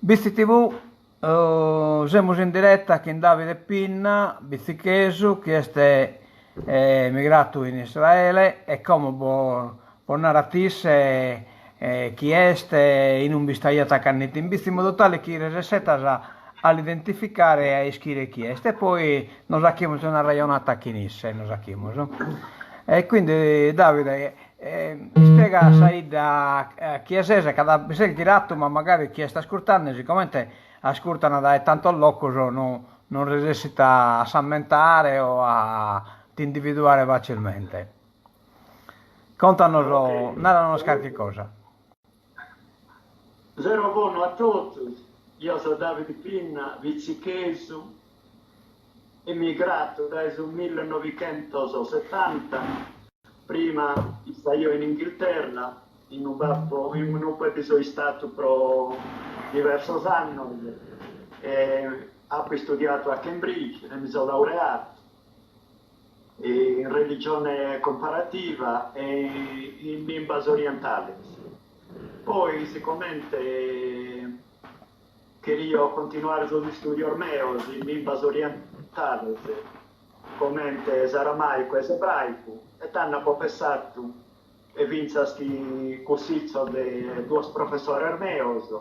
Bitzi TV, semus in diretta chin Davide Pinna, bitzichesu, chi est emigratu in Israele e como bos bos narat isse chi est, inumbe istaiat cando 'it in bitzi, in modu tale chi resessetas a l'identificare e a ischire chi est e poi nos 'achimus un'arrejonata chin isse, nos 'achimus. E quindi Davide Ispiega a sa 'idda chie ses, ca bi ses ghiratu, ma magari chie est ascurtande, sicomente ascurtan dae tantos locos, no non resessit a s'ammentare o a t'individuare facilmente. Contanos, naranos carchi cosa. Sero bonu a totus, eo so Davide Pinna, vitzichesu, emigratu dae su millenovichentossetanta, prima istaio in Inghilterra, in ube apo in ube bi so istatu pro diversos annos e apo istudiatu a Cambridge e mi so laureatu in religione comparativa e in limbas orientales. Poi sicomente Cherio continuare sos istùdios meos in limbas orientales, comente s'aramàicu e s'ebràicu, e tando apo pessatu, e fintzas chin cussizos de duos professores meos,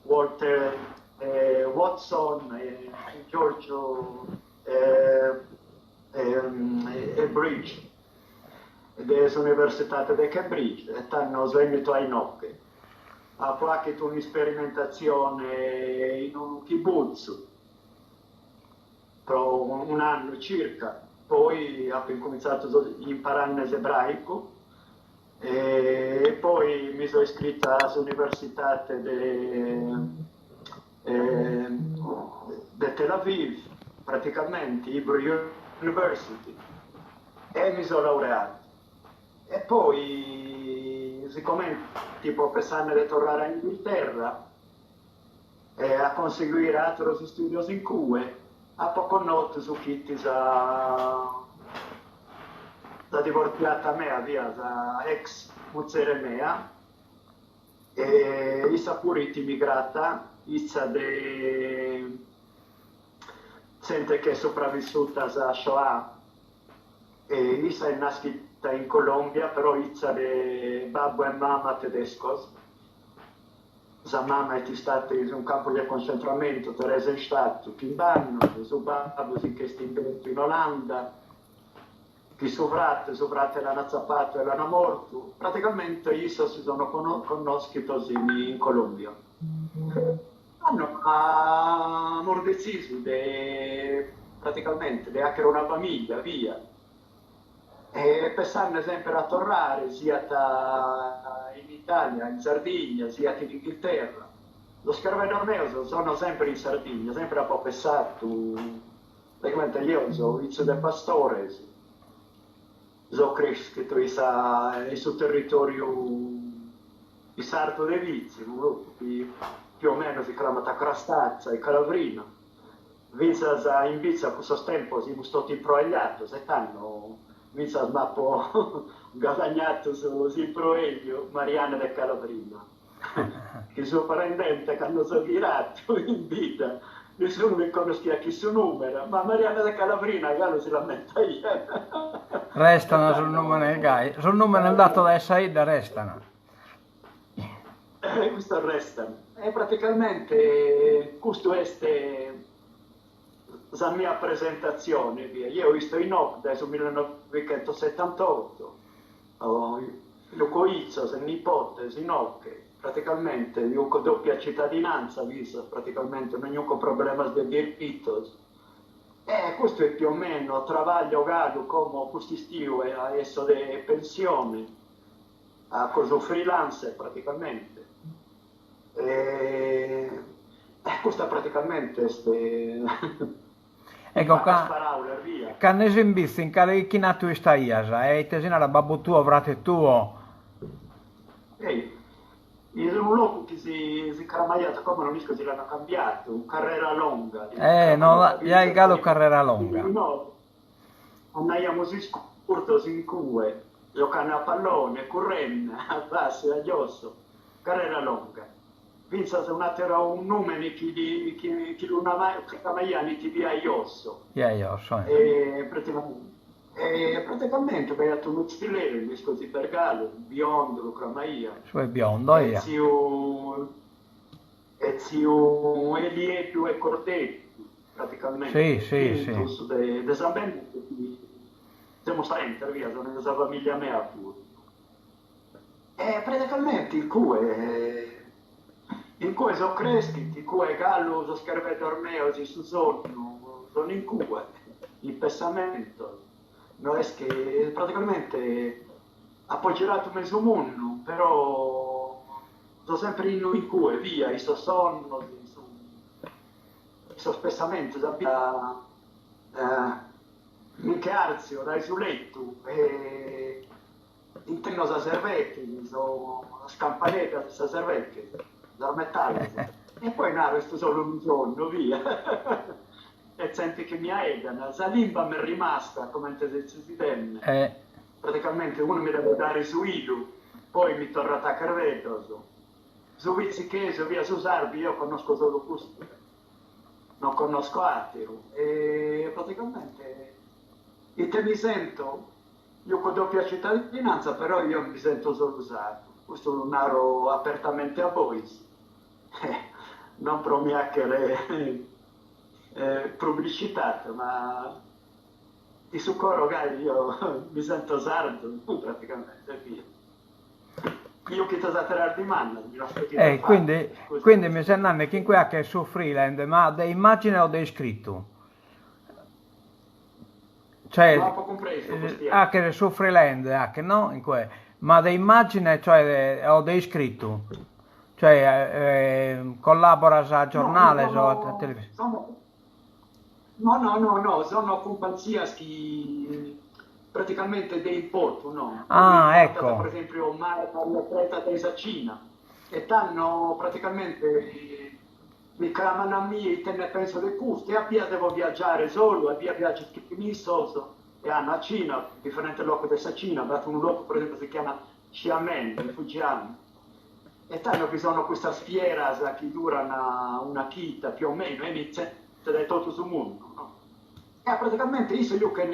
Walter Watson e Giorgio Bridge, de s'Universitate de Cambridge, e tando so 'ennitu a inoche. Apo 'achitu un'isperimentatzione in unu kibbutz pro un'annu circa, poi apo incumintzatu imparande s'ebraicu e poi mi so iscritu a s'Universitate de de Tel Aviv, praticamente Hebrew University, e mi so laureatu. E poi, sicomente fio pessande de torrare a Inghilterra e a conseguire àteros istùdios in cue, apo connotu su chi 'it sa sa divortziata mea, fiat sa ex muzere mea, e issa puru 'it immigrata, issa de zente chi est sopravvissuta a sa Shoah E issa est naschita in Colombia, però 'izza de babbu e mama tedescos. Sa mama est istata in su campu de concentramentu Theresienstadt chimb'annos, su babbu si nch'est imbertu in Olanda, chin su frate, su frate l'an atzapatu e l'an mortu. Praticamente issos si sono connoschitos in Colombia. Tando amus detzisu de praticamente de 'achere una famiglia via e pessande semper a torrare siat in Italia, in Sardigna, siat in Inghilterra. Sos cherveddos meos sono semper in Sardigna, semper apo pessatu, praticamente jeo so 'izzu de pastores, so creschitu in sa in su territoriu in sartu de Vitzi, unu locu chi più o meno si cramat Crastazza in Calavrina. Fintzas in Bitzi a cussos tempos imus totu improegliatos e tando fintzas m'apo guadagnatu su s'improegliu Mariane de Calavrina. Chi suprendente cando so ghiratu in bidda nessunu mi connoschiat chin su numene, ma Mariane de Calavrina galu si l'ammentaiat. Restana sos numenes gai, sos numenes datos dae sa 'idda restana. Custos restan. E praticamente custu est sa mia presentatzione, via. Jeo isto inoghe dae su millenovichentossetantotto, juco 'izos e nipotes inoghe, praticamente juco doppia cittadinanza, finzas praticamente non juco problemas de diritos. E custu est più o meno, trabaglio galu como cust'istiu esso de pensione, aco su freelancer praticamente e custa praticamente est Ecco, ca cando es in bitzi in cale 'ichinatu istaias e ite si narat babbu tuo, frate tuo? Ei, in unu locu chi si si cramaiat, como non isco si l'an cambiatu, Carrera Longa. Eh, no, ja est galu Carrera Longa. No, Andaiamus iscurtos in cue, giocande a pallone, currende a bassu e a giosso, carrera longa. Fintzas un'àteru nùmene chi chi chi lu cramaiant fit Iaiosso. Iaiosso, eh. E praticamente e praticamente b'aiat unu tzilleri, l'isco si b'est galu, Biondo lu cramaiant. Su 'e Biondo, eia. E tziu e tziu Elieddu 'e Cordeddu, praticamente. Si, si, si. De de samben semus parentes, via, sono de sa familia mea puru. E praticamente in cue, in cue so creschidu, in cue galu sos cherveddos meos in su sonnu sono in cue, in pessamentos, no est chi praticamente apo giradu mesu mundu, però so sempre in cue, via, in sos sonnos, in su in sos pessamentos, a bia mi nche artzio dae su letu e Intendo sas erveches, sas campaneddas de sas erveches, sos metallos, e poi naro est solu unu sonnu, via. E zente chi mi 'aeddan, sa limba m'est rimasta comente si tenet. Praticamente unu mi devet dare su 'idu, poi mi torrat a cherveddos. Su bitzichesu, via su sardu, eo connosco solu custu, non connosco ateru. E praticamente ite mi sento Juco doppia cittadinanza però io mi sento solu sardu, custu lu naro apertamente a bois, non pro mi 'achere pubblicitade, ma in su coro gai io mi sento sardu praticamente e via. Io chi sas ateras dimandas mi las podides fagher. Quindi quindi mi ses nande chi in cue 'aches su freelance ma de immagine o de iscritu? Cioè, No apo cumpresu, custu. 'Aches su freelance, 'aches, no? In cue. Ma de immagine, cioè, o de iscritu? Cioè, collaboras a giornales o a televisione? No, no, no, no, sono cumpanzias chi praticamente de importu, no. Ah, ecco. Per esempio, Marta dae sa Cina e tando praticamente Mi craman a mie ite nde penso de custu e a bia devo viaggiare solu, a bia viaggio chin issos e anno a Cina, diferentes locos de sa Cina, b'at unu locu per esempio si chiama Xiamen, in Fujian, e tando bi sono custas fieras chi duran una chida più o meno e 'enit zente dae totu su mundu, no? E praticamente issos juchen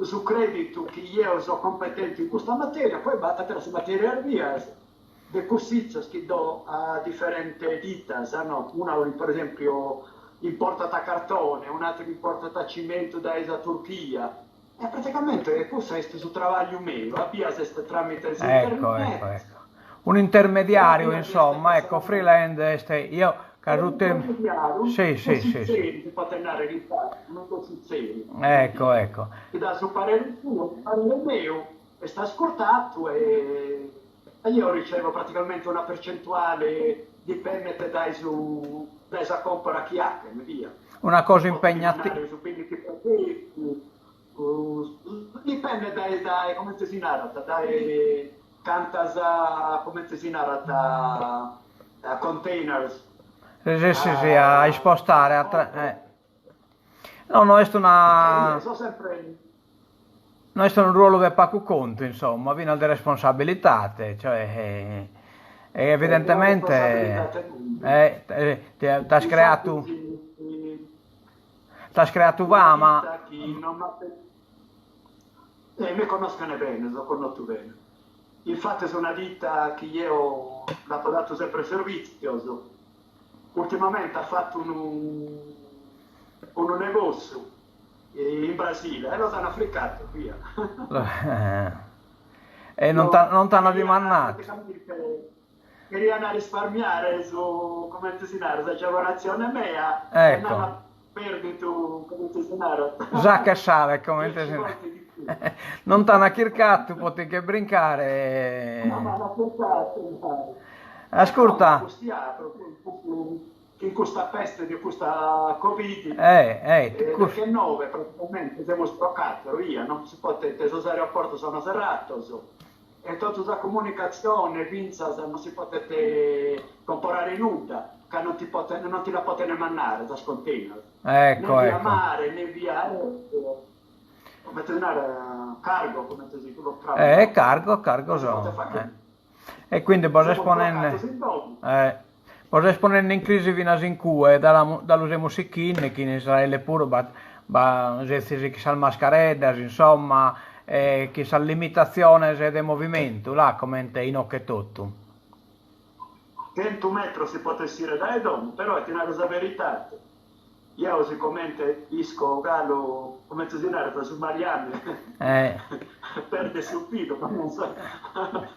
su creditu chi jeo so competente in custa materia, poi b'at ateras materias mias de cussizos chi do a diferentes ditas, no, una per esempio importat cartone, un'ateru importat cimentu dae sa Turchia, e praticamente cussu est su trabagliu meu, a bias est tramite s'internet. Ecco, ecco, ecco. Un'intermediariu, insomma, ecco, freelance est, io ca su tempus... Sì, sì, sì, sì. Si potet narrer in sardu, unu cussizeri. Ecco, ecco. Chi dat su parere suo, su parere meu, est ascurtadu e eo ricevo praticamente una percentuale dipendet dae su dae sa compora chi 'achen, via. Una cosa impegnativa. Su 15% dipendet dae dae comente si narat dae cantas comente si narat containers. Sì, sì, sì, a ispostare a eh. No, no est una... So sempre... No est unu ruolu de pagu contu, insomma, finas de responsabilidade, cioè, e evidentemente t'as creatu t'as creatu fama. E mi connoschene bene, so connotu bene. Infatis una ditta chi jeo l'apo datu sempre servìtzios, Ultimamente at fatu unu unu negossiu in Brasile e los an fricatu, via. E non non t'an dimandadu. Cherian risparmiare su, comente si narat, s'agevolazione mea ecco. e n'an perditu, comente si narat. Sacca e sale, comente si narat. Non t'an chircatu po ti che brincare. No m'an chircatu, no. Ascurta. In custa peste de custa Covid eh, eh, 19 praticamente semus blocados, via, non si potet, sos aeroportos sono serrados e totu sa comunicatzione fintzas non si potet comporare nudda ca non ti poten, non ti la poten mandare sas container. Ecco, né via ecco. mare, né via aereo. Comente si narat, cargo, comente si Eh, cargo, cargo so. Eh. E quindi bos est ponende bos est ponende in crisi finas in cue, da lu semus sichinde chi in Israele puru b'at b'at setzis chin sas mascareddas, insomma, e chin sas limitatziones de movimentu, là, comente inoche totu. Chentu metros si potet essire dae domo, però ti naro sa veridade, Jeo sicomente isco galu comente si narat su mariane perdet su pilu ma non sa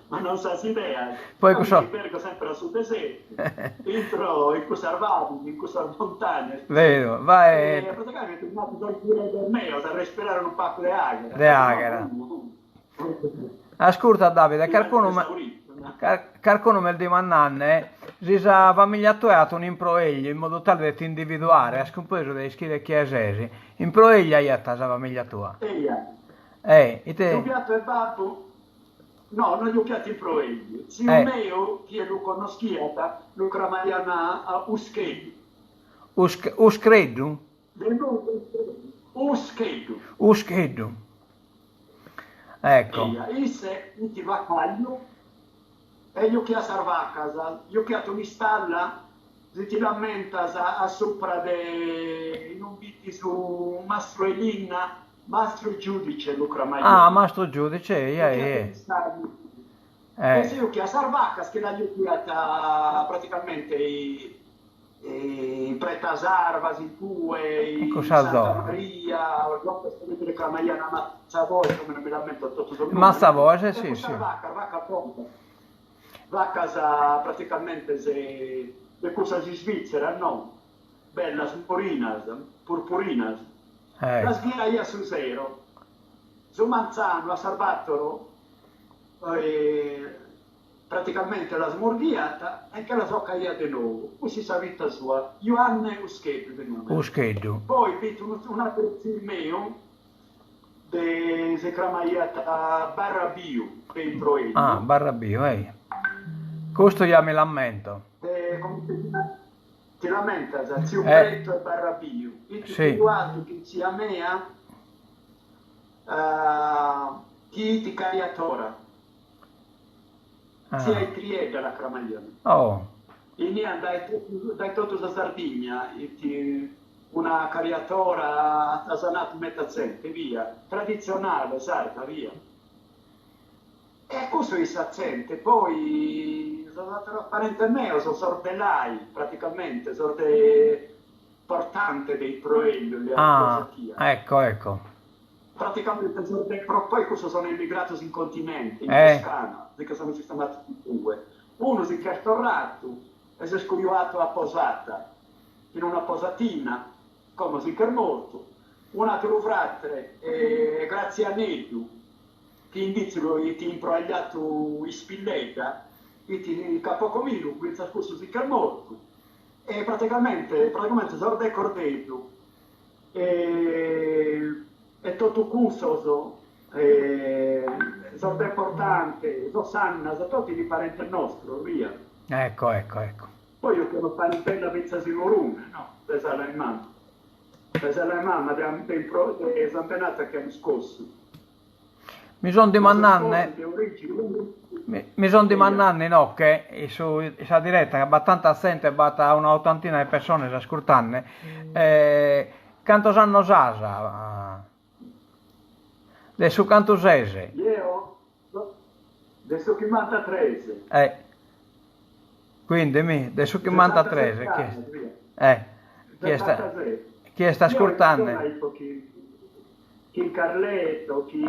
ma non sas ideas, Poi mi cussos che pergo sempre a su desertu, intro in cussas baddes, in cussas montagnas, Veru, va e praticamente mi apo sos pireddos meos a respirare unu pagu de aghera, De aghera. Ascurta Davide, carcunu carcunu m'est dimandande si sa familia tua at un'improegliu in modu tale de t'individuare, as cumpresu de ischire chie ses, improegliu aiat sa familia tua. Eia. Eh, ite. Su piatu 'e babbu no, no juchiat improegliu. Tziu meu, chie lu connoschiat, lu cramaian Uscheddu. Uschreddu? Uscheddu. Uscheddu. Ecco. Eia, isse iti vacagliu e juchiat sas vacas, juchiat un'istalla, si ti l'ammentas, a supra de in ue b'it su mastru 'e linna, mastru giudice lu cramaian. Ah, mastru giudice, eia, Juchiat eia. un'istalla. E si juchiat sas vacas chi las juchiat praticamente in Pretas Arvas, in cue, in Santa Maria, comente li cramaian Matzavoes, como non mi l'ammento totu sos nùmenes. Matzavoes, E si, cussas si. vacas, vacas bonas, vacas praticamente de cussas isvìtzeras, no, bellas morinas, purpurinas, las ghiaiat su sero, su manzanu a sas batoro Praticamente las murghiat e nche las 'ocaiat de nou, cussa est sa vita sua, Juanne Uscheddu de nùmene. Uscheddu. Poi b'it un'àteru tziu meu, de si cramaiat Barrabiu, de Improellu. Ah, Barrabiu, ei. Custu ja mi l'ammento. De comente si narat, ti l'ammentas? Tziu Pretu e Barrabiu. It cojuadu chin tzia mea, chi it cariatora. Tzia Itriedda la cramaian. Oh. 'Enian dae totu dae totu sa Sardigna, it una cariatora at sanatu meta zente, via, traditzionale sarda, via. E cussu it sa zente, poi sos ateros parentes meos, sos de Lai, praticamente, sos de Portante de Iproellu, li Ah, ecco, ecco. Praticamente sos de pro poi cussos sono emigrados in continente, in Toscana, si che sono sistemados in cue. Unu si ch'est torratu e s'est cojuatu a Posada, in una posatina, como si ch'est mortu. Un'ateru fratre, Gratzianeddu, chi imbitzu it improegliatu Ispilledda, it capocominu, fintzas cussu si ch'est mortu. E praticamente, praticamente sos de Cordeddu E e totu cussos, sos de Portante, sos Sannas, totu fin parentes nostros, via. Ecco, ecco, ecco. Poi eo una parentella fintzas in Orune, no, de s'ala 'e mama. De s'ala 'e mama, de de sambenatu 'achiamus Cossu. Mi son dimandande mi son dimandande inoche in su in sa diretta ca b'at tanta zente b'at una ottantina de pessones ascurtande cantos annos as de su cantu ses? Jeo de su chimbantatres. Quindi mi de su chimbantatres chi est chi est chi est ascurtande. Chin Carletto, chin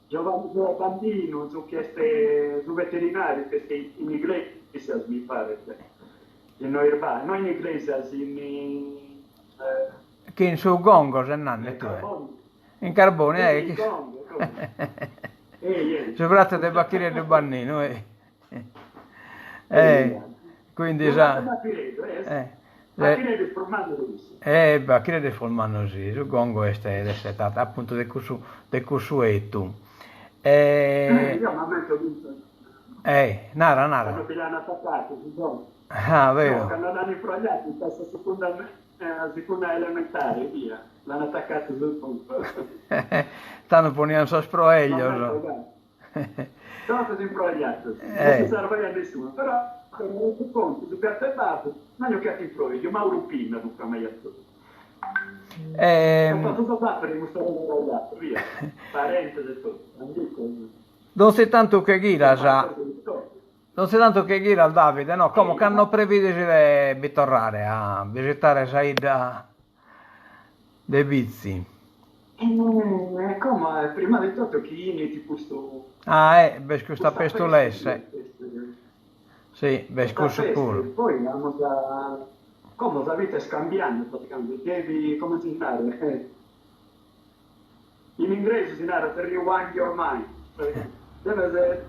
Giovanni Bandinu, su chi est su veterinariu chi est in Iglesias mi paret, in no no in Iglesias in Chin su Gongo ses nande tue. In Carboni eh. In Gongo, Su frate de Bachireddu Banninu eh. Eh, quindi sa... Bachireddu est prus mannu de issu. Eh, Bachireddu est prus mannu si, su Gongo est de s'etade, appuntu de cussu de cussu 'etu. Io m'ammento fintzas. Eh, nara nara. Cando bi l'an atacadu su Gongo. Ah, vero. No, cando l'an imbrogliadu in sa secunda secunda elementare, via, l'an atacadu su Gongo. Tando ponian sos proeglios. Totus imbrogliados, non si sarvaiat nessunu, però su contu, su piattu 'e babbu, non juchiat imbrogliu, Mauru Pinna ddu cramaiat totu. At fatu sos àteros custa cosa via, parentes e totu, amigos. Donzi tantu che ghiras, donzi tantu che ghiras Davide, no, como cando previdis de bi torrare a visitare sa 'idda de Bitzi? E como prima de totu chi 'init custu. Ah eh, b'est custa pestulesse. Si, b'est cussu puru. Poi amus a como sa vita est cambiande praticamente, devi, comente si narat, in ingresu si narat rewind your mind, deves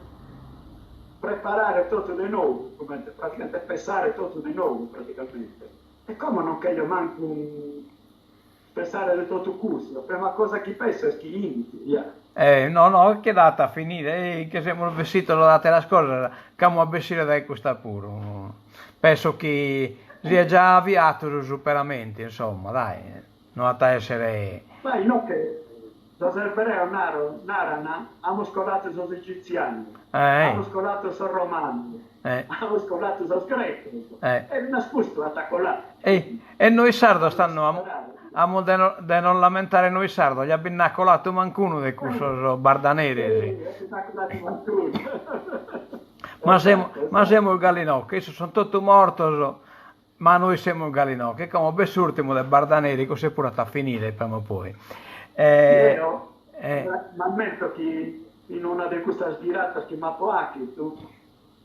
preparare totu de nou, comente praticamente pensare totu de nou praticamente. E como non cherjo mancu Pensare de totu cussu, sa prima cosa chi penso est chi 'init, via. Eh, no, no, che dat a finire, eh, che semus bessidos da ateras cosas, ch'amus a bessire dae custa puru. Penso chi siat già aviatu su superamentu, insomma, dai, no at a essere. Ma inoghe sos ebreos naro, naran, amus colatu sos egitzianos, amus colatu sos romanos, amus colatu sos grecos, e finas custu at a colare. E nois sardos tando amus de de nos lamentare nois sardos, ja bi nd'at colatu mancunu de cussos bardaneris. Ma semus ma semus galu inoghe, issos sunt totu mortos Ma nois semus galu inoghe e como b'est s'ùrtimu de Bardaneri, cussu puru at a finire prima o poi. Deo m'ammento chi in una de custas ghiratas chi m'apo 'achitu,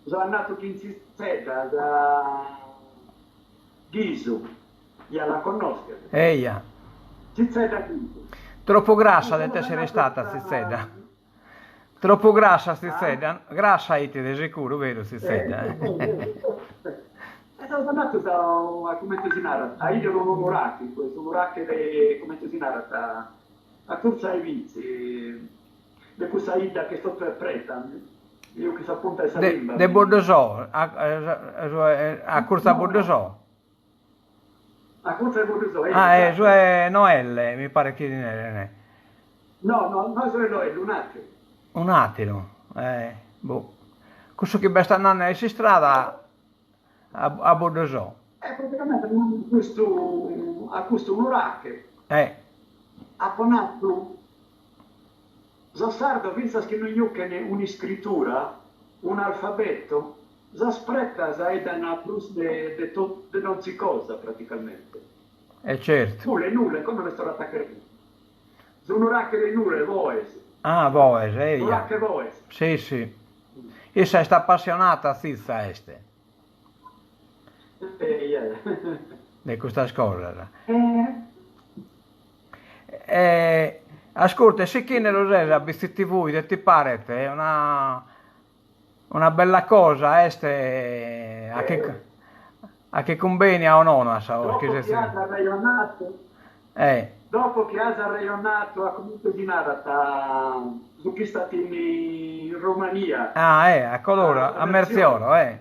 so andatu chin Tzitzedda sa Ghisu, ja la connosches. Eja. Tzitzedda Ghisu. Tropu grassa det essere istata Tzitzedda. Tropu grassa Tzitzedda, grassa 'it de sicuru, beru Tzitzedda? E semus andatos a, comente si narat, a 'idere unu nurache, su nurache de, comente si narat, a curtzu a Bitzi, de cussa 'idda ch'est totu 'e preta, juchet sa punta 'e sa limba. De Buddusò, a curtzu a Buddusò. A curtzu 'e Buddusò, Ah, eh, su 'e Noelle, mi paret chi neren. No, no, no su 'e Noelle, un'àteru. Un'àteru, eh, boh. Cussu chi b'est andende in s'istrada a a Buddusò. E praticamente custu, a custu nurache. Eh. Apo natu, sos sardos fintzas chi non juchen un'iscritura, un'alfabeto, Sas pretas 'aeddan prus de de totu de donzi cosa praticamente. E certu. Nule, Nule, como m'est torratu a cherfida. Su nurache de Nule, Boes. Ah, Boes, eja. Nurache Boes. Si, si. Issa est appassionata, Tzitza est. Eja. De custas cosas. E ascurta, e sichinde lu ses a Bitzi TV, ite ti paret? Una Una bella cosa est a chi a chi cumbenia o nono a sa Dopo chi as arrejonatu Eh. Dopo chi as arrejonatu a comente si narat su chi istat in Romania. Ah eh, a colora, a Mertzioro, eh.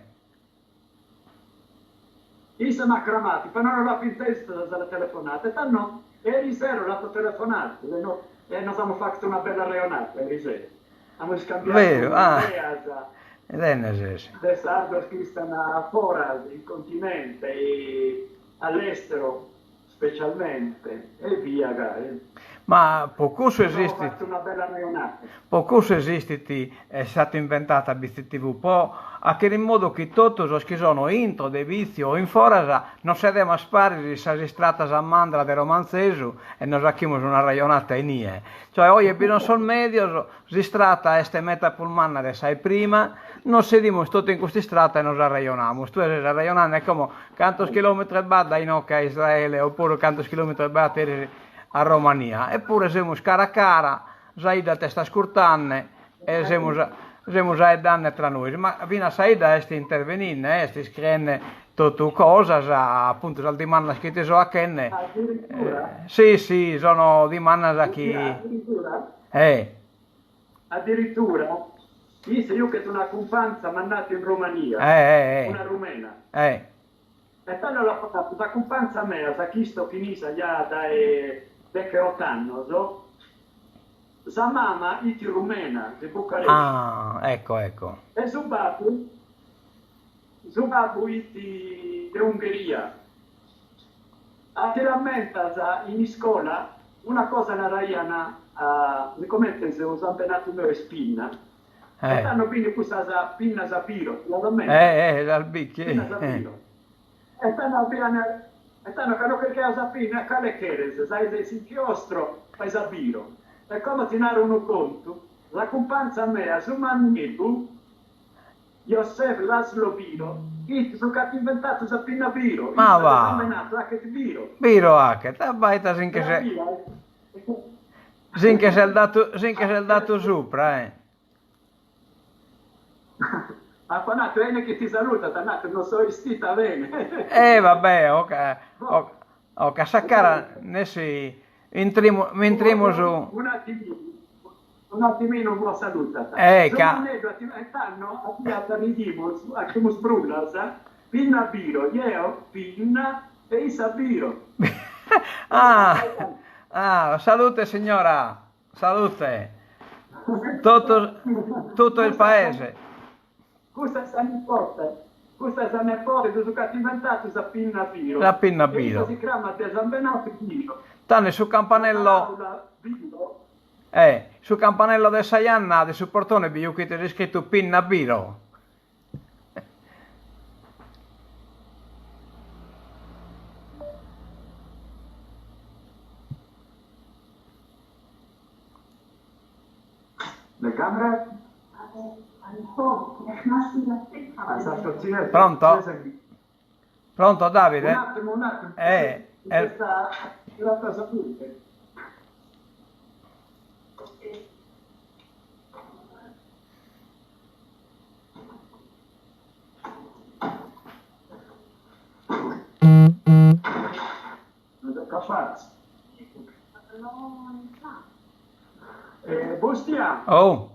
Issa m'at cramatu, però no l'apo intesa sa telefonata e tando erisero l'apo telefonatu e no e nos amus fatu una bella arrejonata erisero. Amus iscambiadu Veru, ah. ideas Tenes. de sardos chi istan foras, in continente, all'estero specialmente, e via gai. Ma po cussu esistit. Fattu una bella arrejonata. Po cussu esistit, est stata inventata Bitzi TV, po achere in modu chi totu sos chi sono intro de Bitzi o in foras nos sedemas paris sas istratas a mandra de Romantzesu e nos achimus una arrejonata inie. Cioè oje bi son sos medios, s'istrata est meta prus manna de sa 'e prima, nos sedimus totu in custa istrata e nos arrejonamus. Tue ses arrejonande e como cantos chilometros b'at dae inoche a Israele oppuru cantos chilometros b'at eris a Romania. Eppure semus cara a cara, sa 'idda t'est ascurtande e semus semus aeddande tra nois. Ma finas sa 'idda est interveninde, est iscriende totu cosas, appuntu sas dimandas chi ti so achende. Addirittura? Si si, sono dimandas chi. Addirittura? Eh. Addirittura? Isse juchet una cumpanza m'at natu in Romania. Eh eh eh. Una rumena. Eh. E tando l'apo natu, sa cumpanza mea, sa chi isto chin issa ja dae decheot'annos. Sa mama it rumena, de Bucarest. Ah, ecco, ecco. E su babbu, su babbu it de Ungheria. A ti l'ammentas, in iscola, una cosa naraian, sicomente su sambenadu meu est Pinna, e tando b'in cussas pinnas biro, ti las ammentas? Eh, eh, sas Bic. Pinnas biro. E tando abian, e tando cando chircaias sa pinna, cale cheres, sa 'e s'inchiostro o sa biro? E como ti naro unu contu, sa cumpanza mea, su manneddu, Josef Laszlo Biro, it su ch'at inventadu sa pinna biro, Ma issa de va! sambenadu 'achet Biro. Biro 'achet, abbaida si nche s'est si nche s'est datu si nche s'est datu supra, eh. Apo natu 'ene chi ti salutat, at natu no so istita bene. Eh va bè, o ca o o ca sa cara nessi intrimu intrimus. Un'attiminu, un'attiminu bos salutat. Eh Su ca. manneddu at e tando abiat ridimus, 'achimus brullas, pinna biro, jeo pinna e issa biro. Ah ah salute signora Salute! Totu, tutto il paese. Custa est sa nipote, custa est sa nepote de su ch'at inventadu sa pinna biro. Sa pinna E biro. issa si cramat de sambenadu Biro. Tando su campanello. Biro. Eh, su campanello de sa janna de su portone bi juchites iscritu Pinna Biro. Pronto? Pronto Davide? Eh, eh. Bustia. Oh.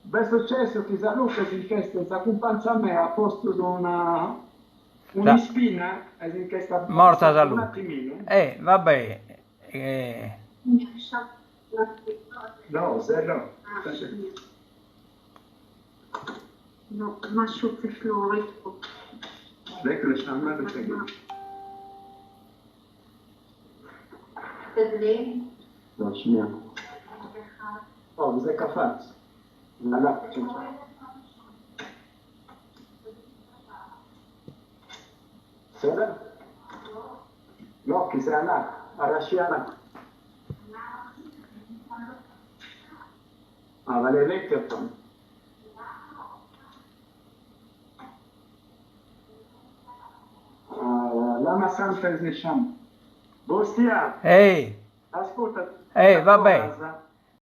B'est sucessu chi sa luche si nch'est, sa cumpanza mea at postu una un'ispina e si nch'est Morta sa luche. Un'attiminu. Eh, va bè. Eh. No, se no. Ehi. Ehi, va bè.